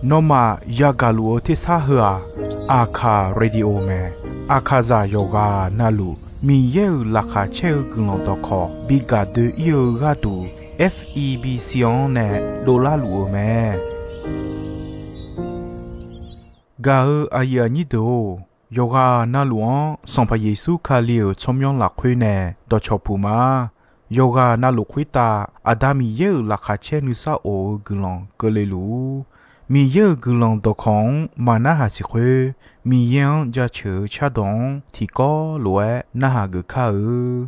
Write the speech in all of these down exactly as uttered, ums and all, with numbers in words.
Nawmaf yagaq luf-eu tersar heu-aq, Aqkaq Radio mae. Aqkaqzaq yawqghaq navluf Miqyaer-euq laqkhaq caer-eu guiqlanq dawqkawq bi gaq doe-ir-eu gharduq, F E B C-anr nae dovlar luf-eu mae. Gaq-eu aqyuif aqnyir deuq-or, yawqghaq navluf-anr Sanqpaq Yeqsur Kali-euq tsawrmyanr lafkhoer nae dawqcawq puq ma. Yawqghaq navluf khoertav Aqda Miqyaer-euq laqkhaq caer nuisar of-eu guiqlanq keuvle luf-ur. Miqyaer-euq guiqlanq dawqkawq-anr maqnarhaq siq khoer, Miqyaer-anr jaceuq-eu cardawq-anr tiqkawv lof-aer narhaq geuf kar-eu.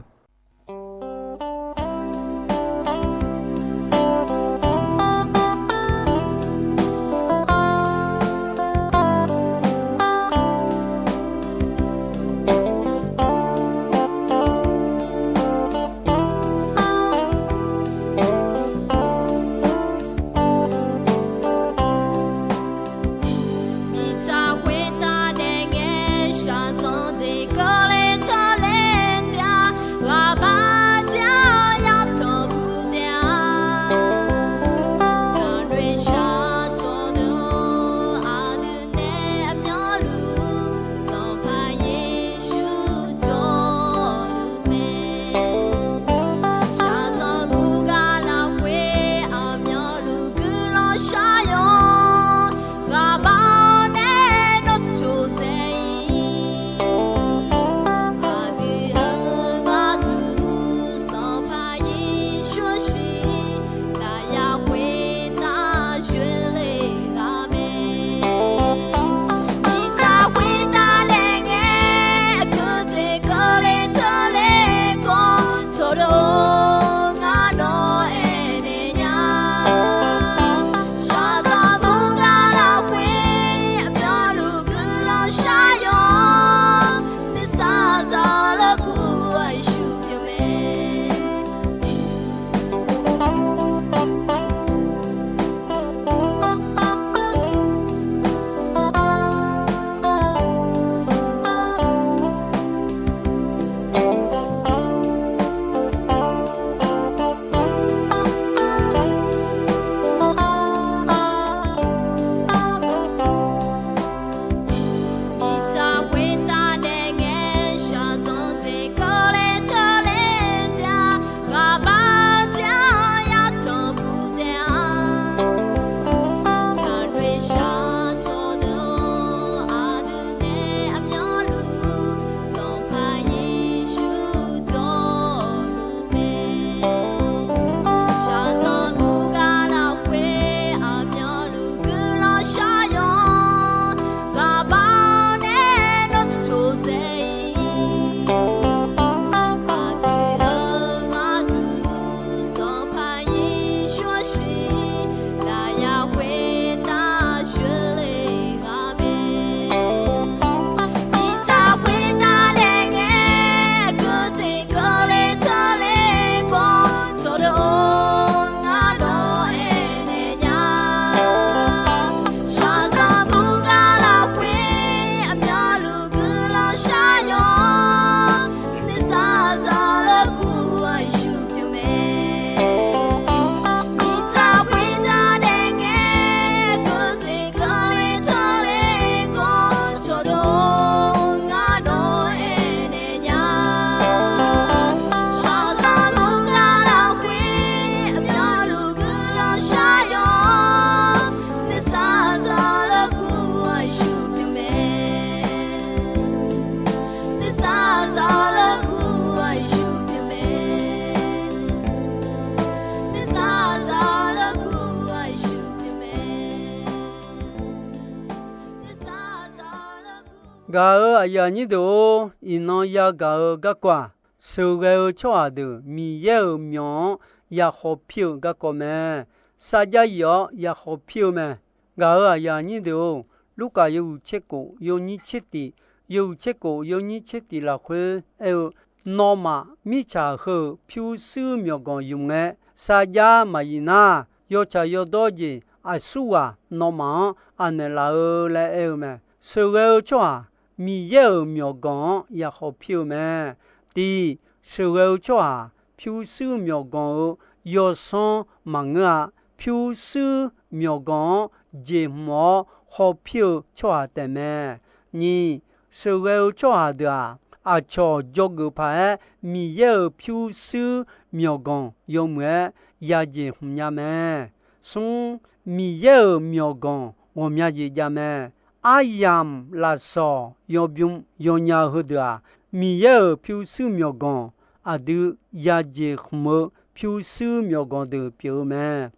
Gaq-eu aqyuif aqnyir deuq-or, iqnan yagaq-eu garkawv-aq, sheuqghae-eu tsawrhaq deuq Miqyaer-euq myawq-anr yakhawf pir-eu garkawv mae. Sarjax yif-awr yakhawf pir-eu mae. Gaq-eu aqyuif aqnyir deuq-or, Lurkaf yawhuiq tser kof yawnyir tser tiq, yawhuiq tser kof yawnyir tser tiq lafkhoer aer-eu, Nawmaf mirtsaq heu-euq pyurshuir myawqganq ymq ngae, sarjax maqyif nar, yawtsaq yawdawr jeq aqsurghaq nawmaf-anr aqnaeq laf-eu laer aer-eu mae. Sheuqghae-eu tsawrhaq Miqyaer-euq myawqganq-anr yakhawf pir-eu mae. Tiq, sheuqghae-eu tsawrhaq pyurshuir myawqganq-euq yawsanr maqngeur-a. pyurshuir myawqganq-anr jeqhmq-awr hawpir-eu tsawrhaq taefmae. Nyiq, sheuqghae-eu tsawrhaq deuq-aq, aqcawq dzawgeuf paq-aer Miqyaer-euq pyurshuir myawqganq yawmuiq-aer yajeq hmq nya mae. Smr, Miqyaer-euq myawqganq ghawqmya jeq jav mae. Aryamq lafsawq yawbym yawnya heudeuq-aq, Miqyaer-euq pyurshuir myawqganq aqdui yajeq hmq-eu pyurshuir myawqganq deuq pyeuf-eu mae.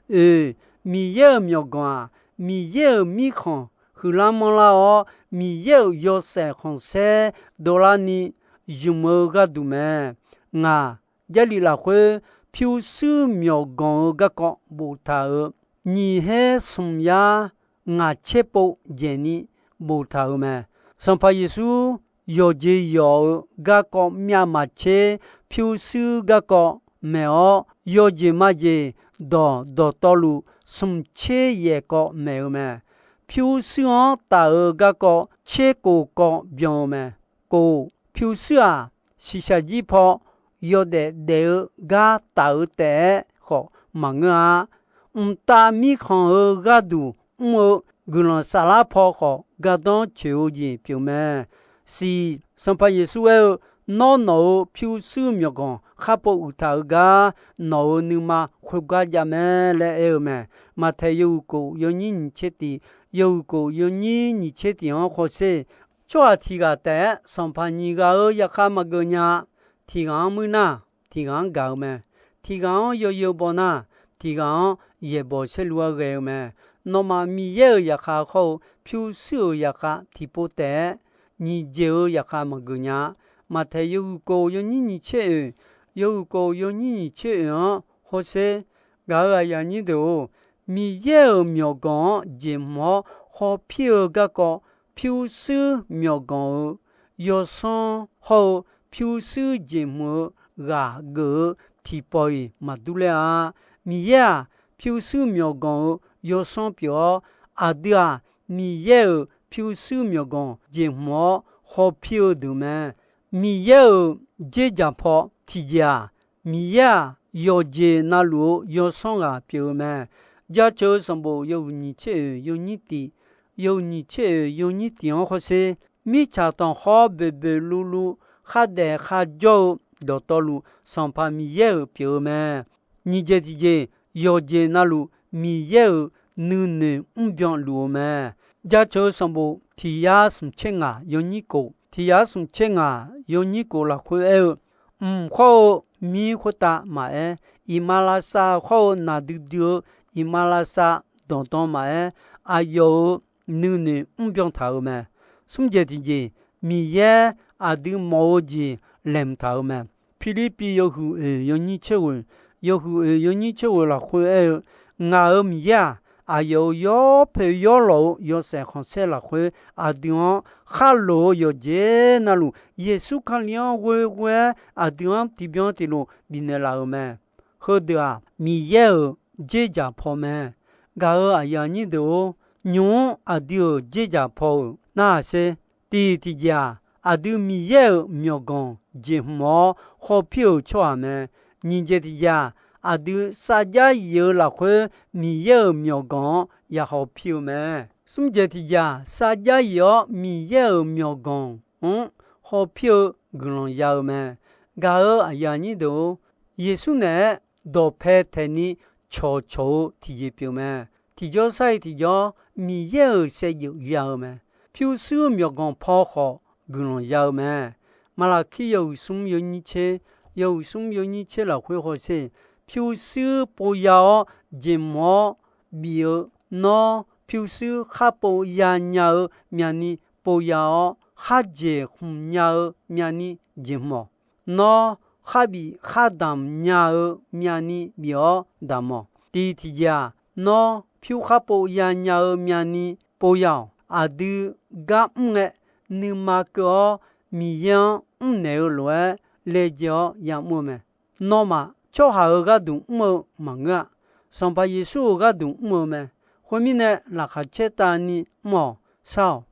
Oe, Miqyaer-euq myawqganq-aq, Miqyaer-euq mirkhanq huiqlar manrlar-awr, Miqyaer-euq yawshaef khanqsaer dovlarni zmq-eu gharduq mae. Ngaq, Jarlif lafkhoer pyurshuir myawqganq-eu garkawv boftaq-euq nyiq her smq yar ngaq tser pov dzaeqni boftaq-euq mae. Sanqpaq Yeqsur yawqjeq yawq-eu garkawv myav maqtser pyurshuir garkawv maeq-awr, yawjeq majeq dawq dawqtawvluf smq tser yaef kawv maeq-eu mae. Pyurshuir-anr taf-eu garkawv tser kov kawv byan-eu mae. Kov, pyurshuir-aq, shiqshaq jir paw yawdaef daef-eu gar taf-eu taef-aer khawf maqngeur-a. Mqtav mirkhanq-eu gharduq mr-eu guiqlanq saflar paw khawf gardanr coeq-eu jeq pyeuf mae. Siq, Sanqpaq Yeqsur aer-eu, Nawr, nawq-euq pyurshuir myawqganq kharpov uiqtaq-eu gar, nawq-euq nuima khoergar jav mae laer aer-eu mae. Maqtaeq yawhuiq kof yawnyir nyiq tser tiq, yawhuiq kof yawnyir nyiq tser tiq-anr hawsher. Tsawrhaq tiq ghaq taef-aer sanqpaq nyiq ghaq-euq zaqkhav maqgeuf nya-a. Tiq ghaq-anr muir nar, tiq ghaq-anr gaq-eu mae. Tiq ghaq-anr yawzeu baw nar, tiq ghaq-anr yaeqbawq saerlu-aer ghae-eu mae. Nawmaf Miqyaer-euq zaqkhav hawr-eu pyurshuir-euq zaqkhav tiqpov taef-aer nyiq jeq-euq zaqkhav maqgeuf nya-a. Maqtaeq yawhuiq kof yawnyir nyiq tser oeq, yawhuiq kof yawnyir nyiq tser oeq-anr hawsher. Gaq-euq aqyuif aqnyir deuq-or, Miqyaer-euq myawqganq-anr jeqhmq-awr hawpir-eu garkawv, pyurshuir myawqganq-euq yawsanr hawr-eu pyurshuir jeqhmq-eu ghaq geuf-eu tiqpawf-iq maqdur ler-a. Miqyaer-aq, pyurshuir myawqganq-euq yawsanr pyeuf-awr, aqdui-aq, Miqyaer-euq pyurshuir myawqganq jeqhmq-awr hawpir-eu deuq mae. Miqyaer-euq dzerdzaq paw tiqjeq-aq, Miqyaer-aq, yawqjeq navluf-eu yawsanr ghaq pyeuf-eu mae. Jaceuq-eu sanqbof yawhuiq nyiq tser oeq yawnyir tiq, yawhuiq nyiq tser oeq yawnyir tiq-anr hawsher. Mirtsaq tanqkhawr boeqboeq luvluv khardaef kharjawr-eu dawqtawvluf, Sanqpaq Miqyaer-euq pyeuf-eu mae. Nyiq jeq tiqjeq, yawqjeq navluf Miqyaer-euq nuinoeq mrbyan luf-eu mae. Jaceuq-eu sanqbof tiq yar smq tser ngaq yawnyir kof, tiq yar smq tser ngaq yawnyir kof lafkhoer aer-eu, mq khawr-eu mir khoertav maqaer, iqmalavshav khawr-eu naqdui dui-eu iqmalavshav danqdan maqaer, aqyawf-euq nuinoeq mrbyan taq-euq mae. Smr jeq tiqjeq, Miqyaer aqdui mawf-eu jeq laeqhmq taq-euq mae. Pirlirpiv yawhuiq oeq yawnyir tser ghoeq, yawhuiq oeq yawnyir tser ghoeq lafkhoer aer-eu, Ngaq-euq Miqyaer-aq, aqyawf-euq yawpoeq yawlawq-eu yawshaef khanqsaer lafkhoer aqdui-anr khar loq-eu yawqjeq navluf, Yeqsur Kali-anr ghoeghoe-aer aqdui-anr tiqbyan tiqlof bifnaeq laf-euq mae. Heudeuq-aq, Miqyaer-euq dzerdzaq paw mae. Gaq-euq aqyuif aqnyir deuq-or, nymq-mr aqdui-euq dzerdzaq paw-euq narhaq sher. Tiq tiqjeq-aq, aqdui Miqyaer-euq myawqganq jeqhmq-awr hawpir-euq tsawrhaq mae. Nyiq jeq tiqjeq-aq, aqdui sarjax yif-eu lafkhoer Miqyaer-euq myawqganq-anr ya hawpir-eu mae. Smr jeq tiqjeq-aq, sarjax yif-awr Miqyaer-euq myawqganq-anr hawpir-eu guiqlanq ya-eu mae. Gaq-euq aqyuif aqnyir deuq-or, Yeqsur naeq-aer dawqpae taeqni cawqcawq-eu tiqjeq pyeuf mae. Tiqjawr sar-iq tiqjawr, Miqyaer-euq saevdzeuf ya-eu mae. Pyurshuir myawqganq paw khawf guiqlanq ya-eu mae. Maqlaqkir yawhuiq smr yawnyir tser, yawhuiq smr yawnyir tser lafkhoer hawsher. Pyurshuir pov ya-awr jeqhmq-awr bif-eu, nawr pyurshuir khar pov ya nya-eu myavni pov ya-awr, khar jeqhmq nya-eu myavni jeqhmq-awq. Nawr khar bif khar damq nya-eu myavni bif-awr damq-awq. Tiq tiqjeq-aq, nawr pyur khar pov ya nya-eu myavni pov ya-awq. Aqdui gar mr ngae, nuima keuv-awr Miqyaer-anr mrnaeq-eu lof-aer laejae-awr yamr-eu mae. Nawmaf tsawrhaq-euq gharduq mr-eu maqngeur-a. Sanqpaq Yeqsur-euq gharduq mr-eu mae. Khoermirnae, laqkhaq caer tavni mr-awq, shar-awq.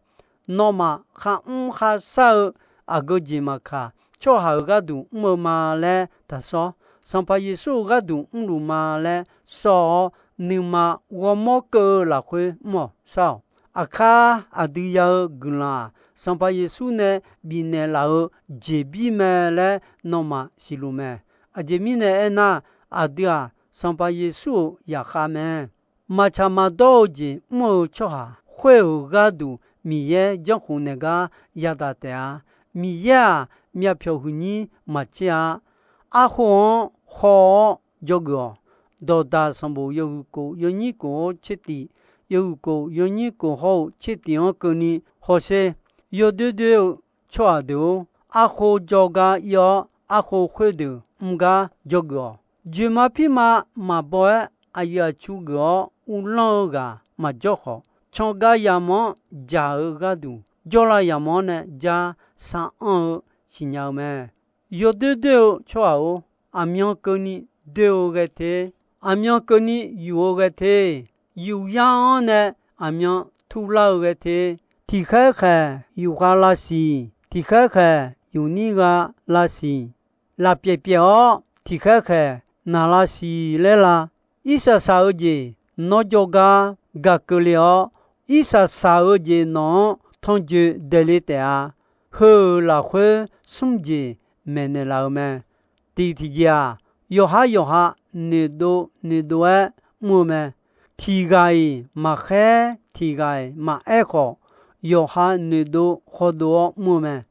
Nawmaf kharmr kharshar-eu aqgeu jeq maqkaq, tsawrhaq-euq gharduq mr-eu ma laer taqsawr. Sanqpaq Yeqsur-euq gharduq mrluf ma laer sawr-awr, nuima ghawrmawr keuv-eu lafkhoer mr-awq shar-awq. Aqkar aqdui ya-eu guiqlanq-aq, Sanqpaq Yeqsur nae bifnaeq laf-euq jeqbir mae laer nawmaf siqluf mae. Aqjeq mirnae aernar, aqdui-aq, Sanqpaq Yeqsur-euq zaqkhav mae. Maqtsaq maqdawr-eu jeq mr-eu tsawrhaq khoer-euq gharduq Miqyaer janrkhof naeq gar yadaq taef-a. Miqyaer-aq, myavpyawq huiqnyir maqtser-a. Arkhof-anr haw-awr dzawgeuf-awq. Dawqdaq sanqbof yawhuiq kof yawnyir kof-awr tsertif, yawhuiq kof yawnyir kof hawr-eu tsertif-anr keuvni hawsher. Yawdoer doer-eu tsawrhaq deuq-or, arkhof jawrgar ir-awr, arkhof khoerdeuq mr gar dzawgeuf-awq. Dzoeqma pirma maqbaw-aer aqyuif aqtsu geuf-awr uvlanr-eu ghaq maqjawr khawf, cangar yamq-anr jaq-eu gharduq jawrlav yamq-anr nae jar sar anr-eu siqnya-eu mae. Yawdoer doer-eu tsawrhaq-or, aqmyan keuvni doer-eu ghae te. Aqmyan keuvni yuf-eu ghae te. Yuf yar-anr nae aqmyan turlar-eu ghae te. Tiqkhaer khaeq yufkhav lavsiq, tiqkhaer khaeq yufnir gha lavsiq, lafpyaeq pyaeq-awr tiqkhaer khaeq naq lavsiq laer la. Irsaq saq-eu jeq nawr jawrgar gaq keuvle-awr, irsaq saq-eu jeq nawq-anr tanrjoe daeqle taef-a. Heu-euq lafkhoer smr jeq maeqnaeq laf-eu mae. Tiq tiqjeq-aq, yawqhar yawqha noeqdov noeqdov-aer mr-eu mae. Tiq ghaq-iq maqkhaer, tiq ghaq-iq maqaer khawf, yawqha noeqdov hawdov-awr mr-eu mae.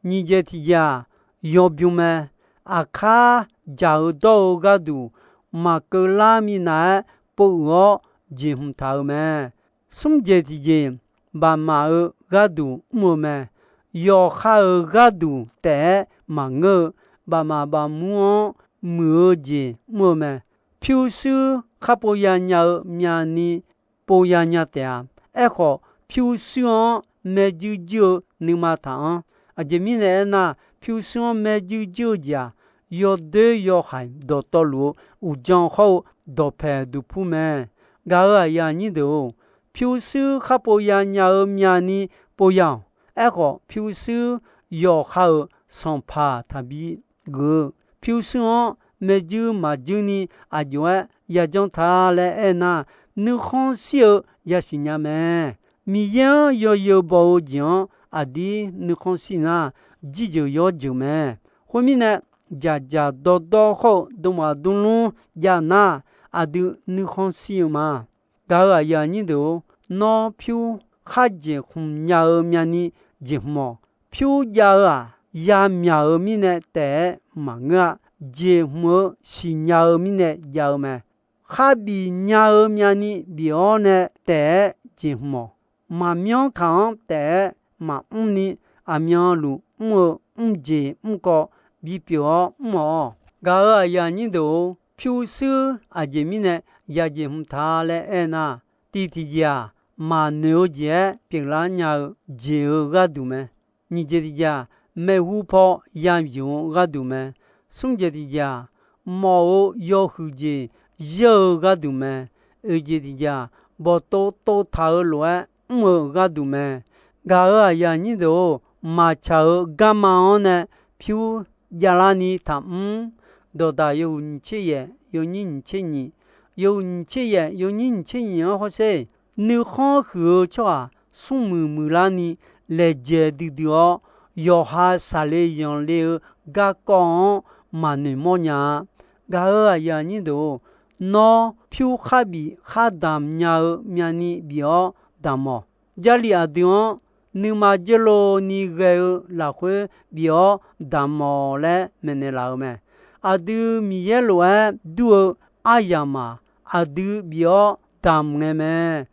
Nyiq jeq tiqjeq-aq, yawbym mae. Aqkar jaq-eu dawr-eu gharduq maqkeuv lar minav-aer pov uiq-awr jeqhmq taq-eu mae. Smr jeq tiqjeq, bafmaf-euq gharduq mr-eu mae. Yawqha-euq gharduq taef-aer maqngeur-eu, bafmaf bafmur-anr muiq-eu jeq mr-eu mae. Pyurshuir khapov ya nya-eu myavni pov ya nya taef-a. Aerkhawf, pyurshuir-anr maerjuir juir-eu nuima taq-anr. Aqjeq mirnae aernar, pyurshuir-anr maerjuir juir-eu jeq-aq, yawdoer yawhaiq dawqtawvluf-eu uqdzan hawr-eu dawqpaeq duqpur mae. Gaq-euq aqyuif aqnyir deuq-or, pyurshuir khapov ya nya-eu myavni pov ya-awq. Aerkhawf, pyurshuir yawqha-euq sanqpaq taqbi geuf-eu, pyurshuir-anr maerjuir maqjuir ni aqjox-aer yajanr ta laer aernar, nuikhanr shir-eu yasiq nya mae. Miqyaer-anr yawzeu baw-eu jeq-anr aqdir nuikhanr shir nar, jirjeuq yawr jeuq mae. Khoermirnae, dzaqdzaq dawrdawr hawr-eu dmqmaf dmrlmr jav nar, aqdui nuikhanr shir-eu ma. Gaq-euq aqyuif aqnyir deuq-or, nawr pyur kharjeq khmq nya-eu myavni jeqhmq-awq. Pyur jav-eu-aq, yamyaq-euq mirnae taef-aer maqngeur-a. Jeqhmq-eu siqnya-eu mirnae jav-eu mae. Kharbif nya-eu myavni bif-awr nae taef-aer jeqhmq-awq. Maqmyanr kaq-anr taef-aer maqmr ni, aqmyanluf mr-eu mrjeq mrkawv bipyeuf-awr mr-awq. Gaq-euq aqyuif aqnyir deuq-or, pyurshuir aqjeq mirnae yajeq hmq ta laer aernar, tiq tiqjeq-aq, maqnoeq-eu jeq-aer pyeuflar nya-eu jeq-eu gharduq mae. Nyiq jeq tiqjeq-aq, maeqhu paw yamq-eu gharduq mae. Smr jeq tiqjeq-aq, mawf-eu yawhuiq jeq yaer-eu gharduq mae. Oeq jeq tiqjeq-aq, bawqtov tov taq-eu lof-aer mr-eu gharduq mae. Gaq-euq aqyuif aqnyir deuq-or, maqtsaq-eu garma-anr nae pyur javlar ni taqmr. Dawqdaq yawhuiq nyiq tser yaef yawnyir nyiq tser nyiq, yawhuiq nyiq tser yaef yawnyir nyiq tser nyiq-anr hawsher. Nuikhanr huiq-eu tsawrhaq smrmuiq muiqlar ni laejae duidui-awr, yawqha saqle yanqle-eu garkawv-anr maqnoeq mawrnya-a. Gaq-euq aqyuif aqnyir deuq-or, nawr pyur kharbif khardamq nya-eu myavni bif-awr damq-awq. Jarlif aqdui-anr nuima dzeurlov ni ghae-eu lafkhoer bif-awr damq-awq laer maeqnaeq laf-eu mae. Aqdui Miqyaer lof-aer dur-eu aryamq-aq, aqdui bif-awr damq ngae mae.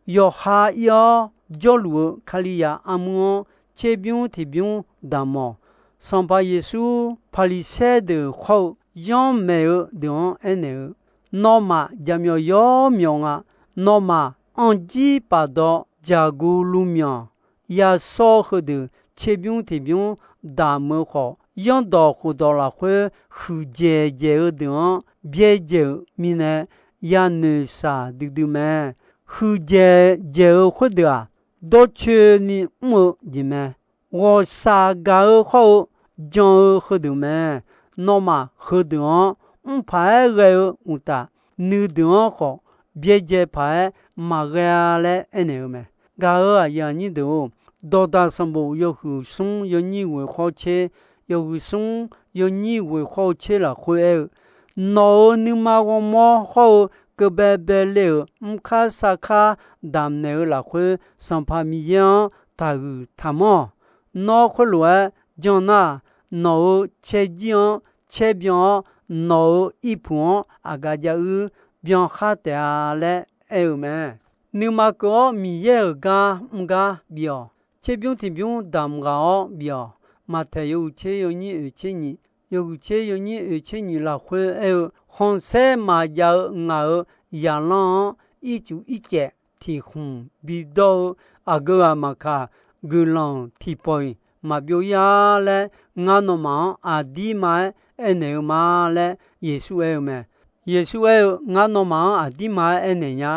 Yawqha ir-awr jawrluf-eu Kalizaq armur-anr tserbymr tiqbymr damq-awq. Sanqpaq Yeqsur Paqliqsaer deuq khawr-eu yanrmaeq-eu deuq-anr aernaeq-eu, nawmaf jaqmyawf yawr myawf nga. Nawmaf anr jir paf dawv jaq gu luf myawq. Yasawr heudeuq tserbymr tiqbymr damq-eu khawf, yanrdawq khofdawq lafkhoer huiqdzaeq dzaeq-eu deuq-anr byaerdzaeq-euq mirnae, yanoeq shaq duidui mae. Huiqdzaeq dzaeq-eu khoerdeuq-aq, dawrcoeni mr-eu jeq mae. Ghawqshaq gaq-eu khawr-eu jan-eu heudeuq mae. Nawmaf heudeuq-anr mr paq-aer ghae-eu uqtaf, nuideuq-anr khawf byaerdzae paq-aer maqghae-a laer aernaeq-eu mae. Gaq-euq aqyuif aqnyir deuq-or, dawqdaq sanqbof yawhuiq smr yawnyir ghoeq khawr tser, yawhuiq smr yawnyir ghoeq khawr-eu tser lafkhoer aer-eu, nawq-euq nuima ghawrmawr hawr-eu keuv baebae le-euq mrkar sarkar damqnaeq-eu lafkhoer, Sanqpaq Miqyaer-anr taqhuiq taqmanr-awq. Nawr khoerlof-aer jan nar, nawq-euq caerjir-anr caer byan-awr, nawq-euq irpuq-anr aqgaf jav uir byan khar taef-a laer aer-eu mae. Nuima keuv-awr Miqyaer-euq gar mr gar bif-awq. Tserbymr tiqbymr damq ghaq-awr bif-awq. Maqtaeq yawhuiq tser yawnyir oeq tser nyiq, yawhuiq tser yawnyir oeq tser nyiq lafkhoer aer-eu, khanqsaer maqjav-eu ngaq-euq zaqlanr-anr ircuf ircaev tiq khmq bidawr-eu aqgeu ghaq maqkaq, guiqlanq tiqpawf-iq maqbyov ir-ar laer, ngar nawmaf-anr aqdirma-aer aernaeq-eu ma laer Yeqsur aer-eu mae. Yeqsur aer-eu, ngar nawmaf-anr aqdirma-aer aernaeq nya.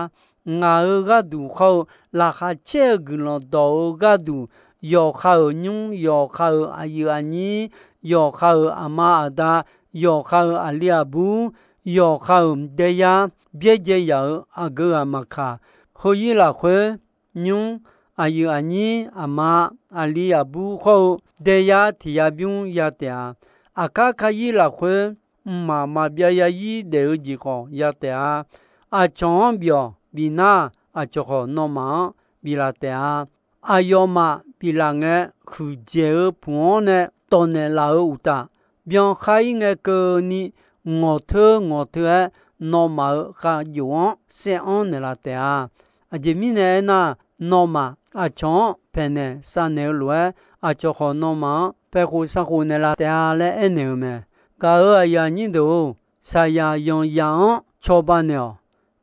Ngaq-euq gharduq khawr-eu, laqkhaq caer-eu guiqlanq dawq-eu gharduq, yawqha-euq nymr, yawqha-euq aqyuif aqnyir, yawqha-euq aqma aqda, yawqha-euq aqli aqbur, yawqha-euq daeyar, byaerdzae yaq-euq aqgeu ghaq maqkaq, heu ir lafkhoer, nymr, aqyuif aqnyir, aqma, aqli aqbur khawr-eu daeyar tiq ya bymr ya taef-a. Aqkar kar ir lafkhoer, mqmaq maqbyav ya ir daef-eu jeq khawf ya taef-a. Aqcawq-anr bif-awq. Bif nar, aqcawq khawf nawmaf-anr biflaf taef-a. Aqyawfmaf biflaf ngae, huiqdzaeq-eu puq-anr nae tawqnaeq laf-euq uqtaf, byan khar ir ngae keuvni, ngawq teur ngawq teur-aer nawmaf-euq khavjof-anr saev-anr naeqlaf taef-a. Aqjeq mirnae aernar, nawmaf aqcawq-anr paeqnaeq shavnaeq-eu lof-aer, aqcawq khawf nawmaf-anr paeqkhof shavkhof naeqlaf taef-a laer aernaeq-eu mae. Gaq-euq aqyuif aqnyir deuq-or, saqyaq yanqyaf-anr cawba naeq-awq.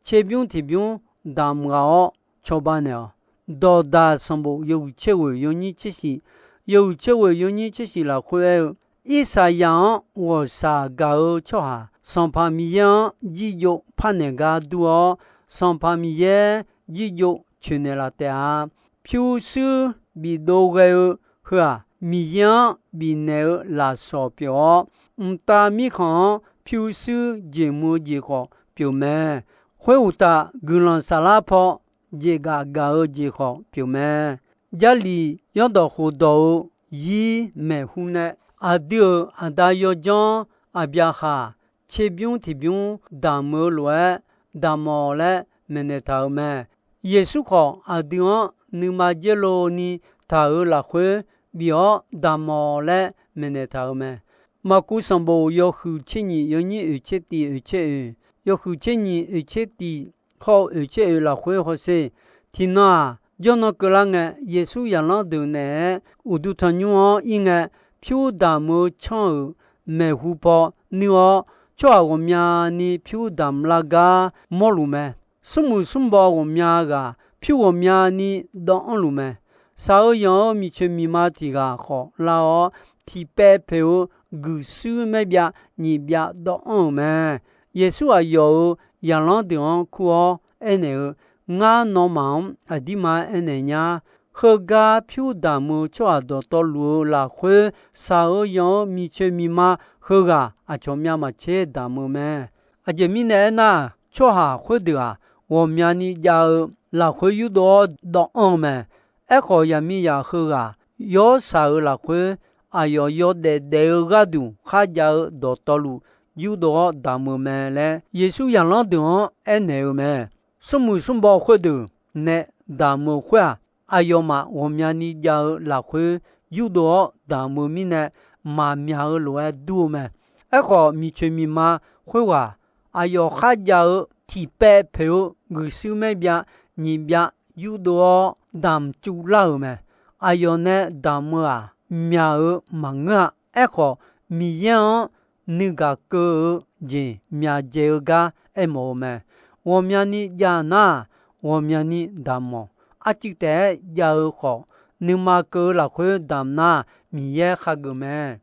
Tserbymr tiqbymr damq ghaq-awr cawba naeq-awq. Dawqdaq sanqbof yawhuiq tser ghoeq yawnyir tser shif, yawhuiq tser ghoeq yawnyir tser shif lafkhoer aer-eu, Irsaqyaq-anr ghawqshaq gaq-eu tsawrhaq Sanqpaq Miqyaer-anr jirjov parnaeq gar dur-awr, Sanqpaq Miqyaer jirjov coeqnaeq laf taef-a. Pyurshuir bidov ghae-eu heu-aq, Miqyaer-anr bifnaeq-eu lafsawq pyeuf-awr, mqtav mirkhanq-anr pyurshuir jeqmuiq-eu jeq khawf pyeuf mae. Khoeruqtaf, guiqlanq saflar paw jeqgaf gaq-eu jeq khawf pyeuf mae. Jarlif zanrdawq khofdawq-eu zir maeqhu nae, aqdui-euq Aqda yawdzanr Aqbyaqhaq tserbymr tiqbymr damq-eu lof-aer damq-awq laer maeqnaeq taq-euq mae. Yeqsur khawf, aqdui-anr nuima dzer lov ni taq-euq lafkhoer bif-awr damq-awq laer maeqnaeq taq-euq mae. Maqkuv sanqbof yawhuiq tser nyiq yawnyir oeq tser tiq oeq tser oeq, yawhuiq tser nyiq oeq tser tiq khawr-eu oeq tser oeq lafkhoer hawsher. Tiqnan-aq, jawrnan keuvlar ngae, Yeqsur zaqlanr deuq naeq-aer uqduq tanqnymr-anr ir ngae, pyur damq-eu tsanr-euq maeqhu paw nuir-awr, tsawrhaq ghawqmyani pyur damq lar gar mawrluf mae. Smrmuiq smrbaw ghawqmya ghaq pyur ghawqmyani dawv anrluf mae. Shaq-eu yanq-eu miqcoeq miqma tiq ghaq khawf lar-awr, tiqpaev poeq-eu guiqshuir maer byav nyiq byav dawv anr-euq mae. Yeqsur aqyawf-euq zaqlanr deuq-anr kur-awr aernaeq-eu, Ngar nawmaf-anr aqdirma aernaeq nya. Heugar pyur damq-eu tsawrhaq dawqtawvluf-eu lafkhoer, shaq-eu yanq-eu miqcoeq miqma heughaq aqcawq myav maqtser damq-eu mae. Aqjeq mirnae aernar, tsawrhaq khoerdeuq-aq, ghawqmyani jav-eu lafkhoer yurdov-awr dawv anr-eu mae. Aerkhawf, zaqmiqzaq heughaq yawshaq-euq lafkhoer, aqyawf yawdaef daef-eu gharduq kharjav-eu dawqtawvluf yurdov-awr damq-eu mae laer, Yeqsur zaqlanr deuq-anr aernaeq-eu mae. Smrmuiq smrbaw khoerdeuq nae damq-eu khoer-aq, aqyawfmaf ghawqmyani jav-eu lafkhoer yurdov-awr damq-eu mirnae, maqmyaq-eu lof-aer dur-eu mae. Aerkhawf, miqcoeq miqma khoerghaq aqyawf kharjav-eu tiqpaev poeq-eu guiqshuir maer byav nyiq byav yurdov-awr damq tsuvlar-euq mae. Aqyawf nae damq-eu-aq, myaq-eu maqngeur-a. Aerkhawf, Miqyaer-anr nuigaq keuv-eu jeq myaqdzaeq-eu gar aermawf-eu mae. Ghawqmyani jav nar-aq, ghawqmyani damq-awq. Arcuiv taef-aer jav-eu khawf, nuima keuv-eu lafkhoer damq nar, Miqyaer khageuf mae.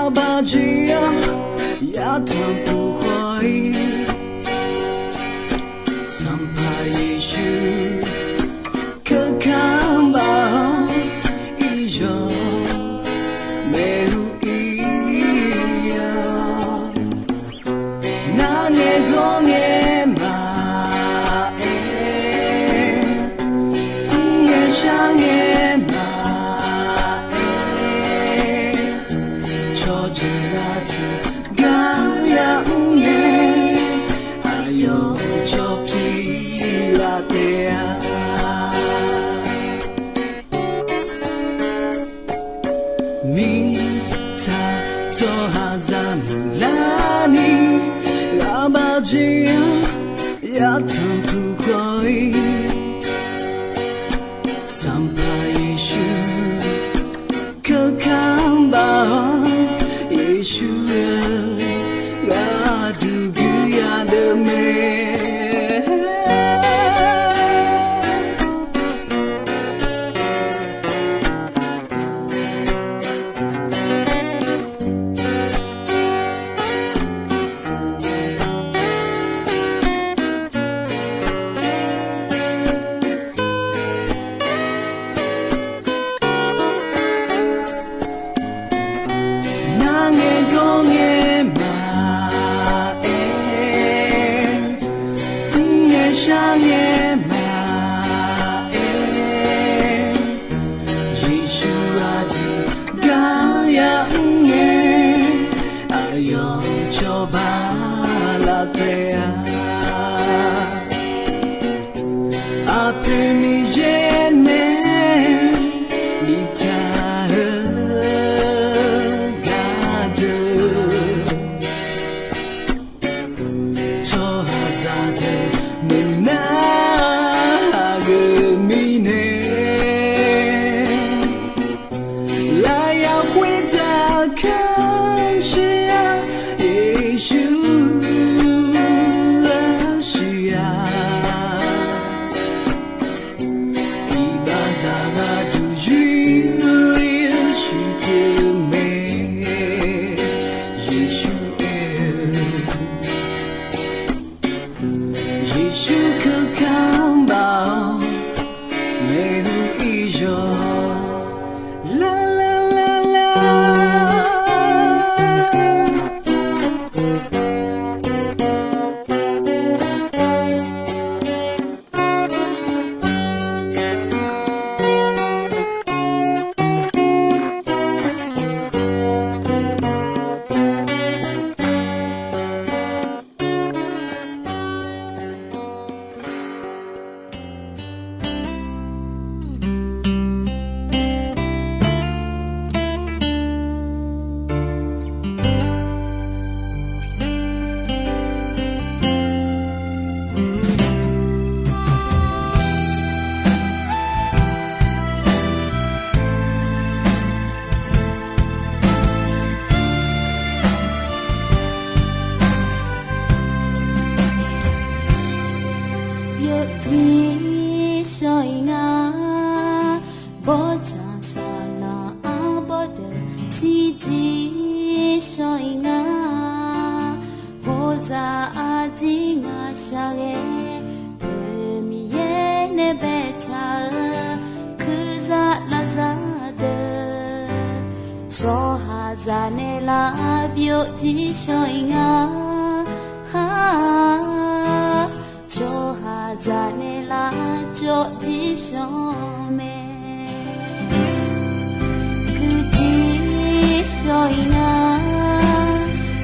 Aqbaqjeq-anr yatanq puq khawf-ir, Sanqpaq Yeqsur keuvkar baf-anr iqyawq maeqhu ir-a. Nar ngaeqgawr ngae maqaer, mr ngae shar ngae maqaer, cawqjeq aqduq gar yamr ngae, aqyawf cawq pyeuf laf taef-a. Mirtsaq tsawrhaqzaq muiqlarni, aqbaqjeq-anr yatanq puq khawf-ir, Sanqpaq Yeqsur keuvkar baf-anr, Yeqsur-eu gharduq guiqlanq deuq mae. Nar ngaeqgawr ngae maqaer, mr ngae shar ngae maqaer, Yeqsur aqduq gar yamr ngae, aqyawf cawba laf taef-a. Aqpoeq Miqyaer nae biftaq-eu gardeuq, tsawrhaqzaq deuq maeqnar-euq mirnae, lafyaq khoertav kamq shir-a, Yeqsur arsiq-a. Iqbaxzaq gharduq yur-eu shuif pyeuf-eu mae, Yeqsur aer-eu. Yeqsur keuvkar baf-anr maeqhu ir yawq. Lar lar lar lar. Byovjir shawr-ir nga, bawrtsanq saqlaq arbawr deuq shirjir shawr-ir nga, bawrzaq arjir ngaq shaqghae, Miqyaer nae baetaq-eu kurzaq lavzaq deuq, tsawrhaqzaq nae lar byovjir shawr-ir nga, ha, tsawrhaqzaq nae lar jawvjir shawr mae. Kuirjir shawr-ir nga,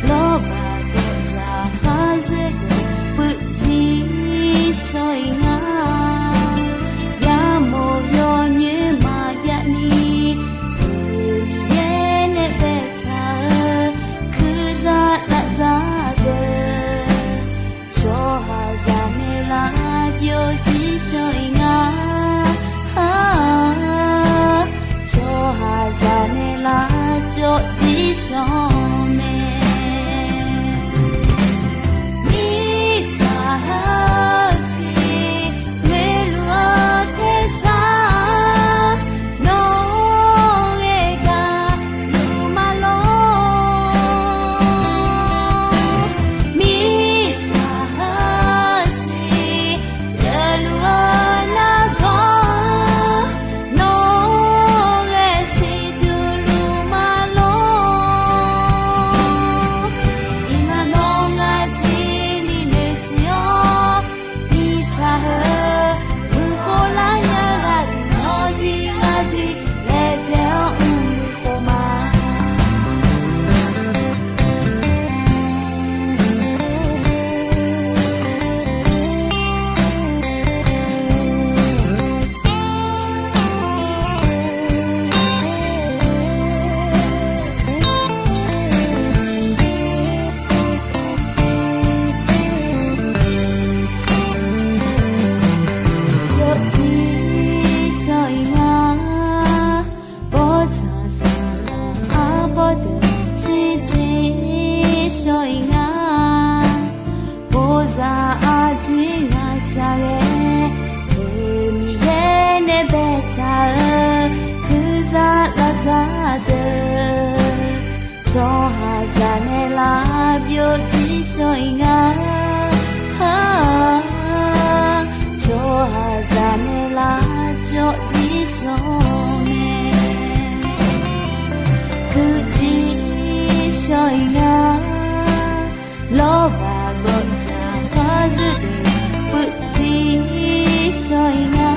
lawrbaq dawqzaq khar zoer deuq puivjir shawr-ir nga, yamawr yawnyoer maqjav ni, Miqyaer nae baetaq-eu kurzaq lavzaq deuq, tsawrhaqzaq nae lar byovjir shawr-ir nga, ha, tsawrhaqzaq nae lar jawvjir shawr mae. Mirtsaq-eu siq, ngoeqluf-eu tersar, nawq-eu ghae-aq, luf ma lor. Tsawrhaqzaq naeqlaf byovjir shawq-iq nga. Tsawrhaqzaq naeqlaf jawrjir shawq mae. Puqjir shawq-iq nga. Lawrbaq gawqzaq parzeur deuq puqjir shawq-iq nga.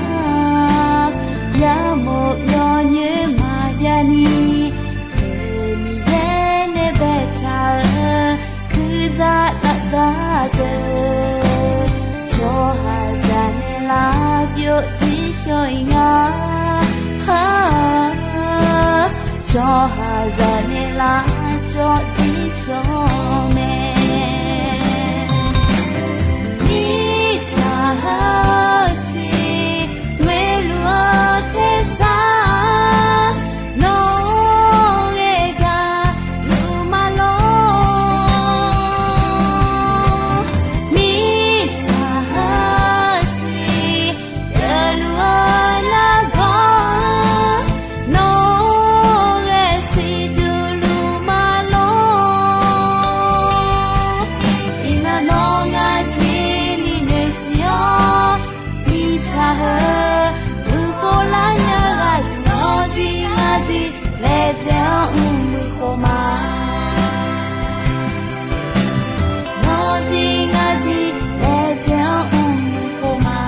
Yamof yawnyoer maqjav ni, Miqyaer nae baetaq-eu kuirza tafza deuq, tsawrhaqzaq naeqlaf byovjir shawq-iq nga. Tsawrhaqzaq naeqlaf jawrjir shawq mae. Mirtsaq heusiq ngoeqluf-eu tersar, nawq-anr ghae gaqluf ma lor. Mirtsaq heusiq geufluf-eu nargawr-anr, nawq-anr ghae siqduq luf ma lor. Iqnan nawr ngar jeq ni noeqsiq-awr, mirtsaq heu guiqkhov lar nya ghaq deuq, nawr jir ngar jir laejae-anr mrmuiq khof ma. Nawr jir ngar jir laejae-anr mrmuiq khof ma.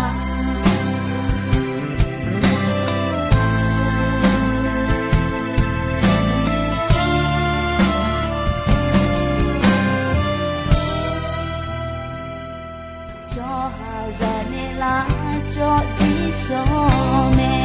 Tsawrhaqzaq naeqlaf jawrjir shawq mae.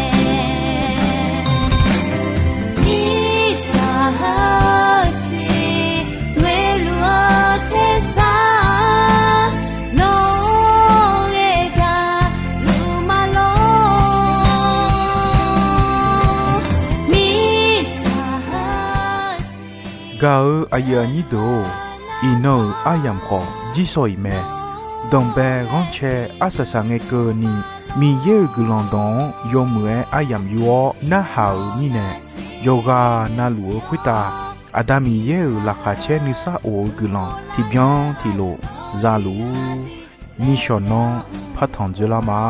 Mirtsaq heusiq ngoeqluf-eu tersar, nawq-anr ghae gaqluf ma lor. Mirtsaq heusiq Gaq-eu aqyuif aqnyir deuq-or, iqnan-euq aryamq khawf jir shawq-iq mae. Danqbae ghanrcae arsaq saqngae keuvni, Miqyaer-euq guiqlanq dawq-anr yawmuiq-aer aryamq yur-awr narhaq-euq mirnae, yawqghaq navluf-eu khoertav Aqda Miqyaer-euq laqkhaq caer nuisar of-eu guiqlanq tiqbyan tiqlof za luf-ur. Nishawq nanr partanq dzoerlar ma.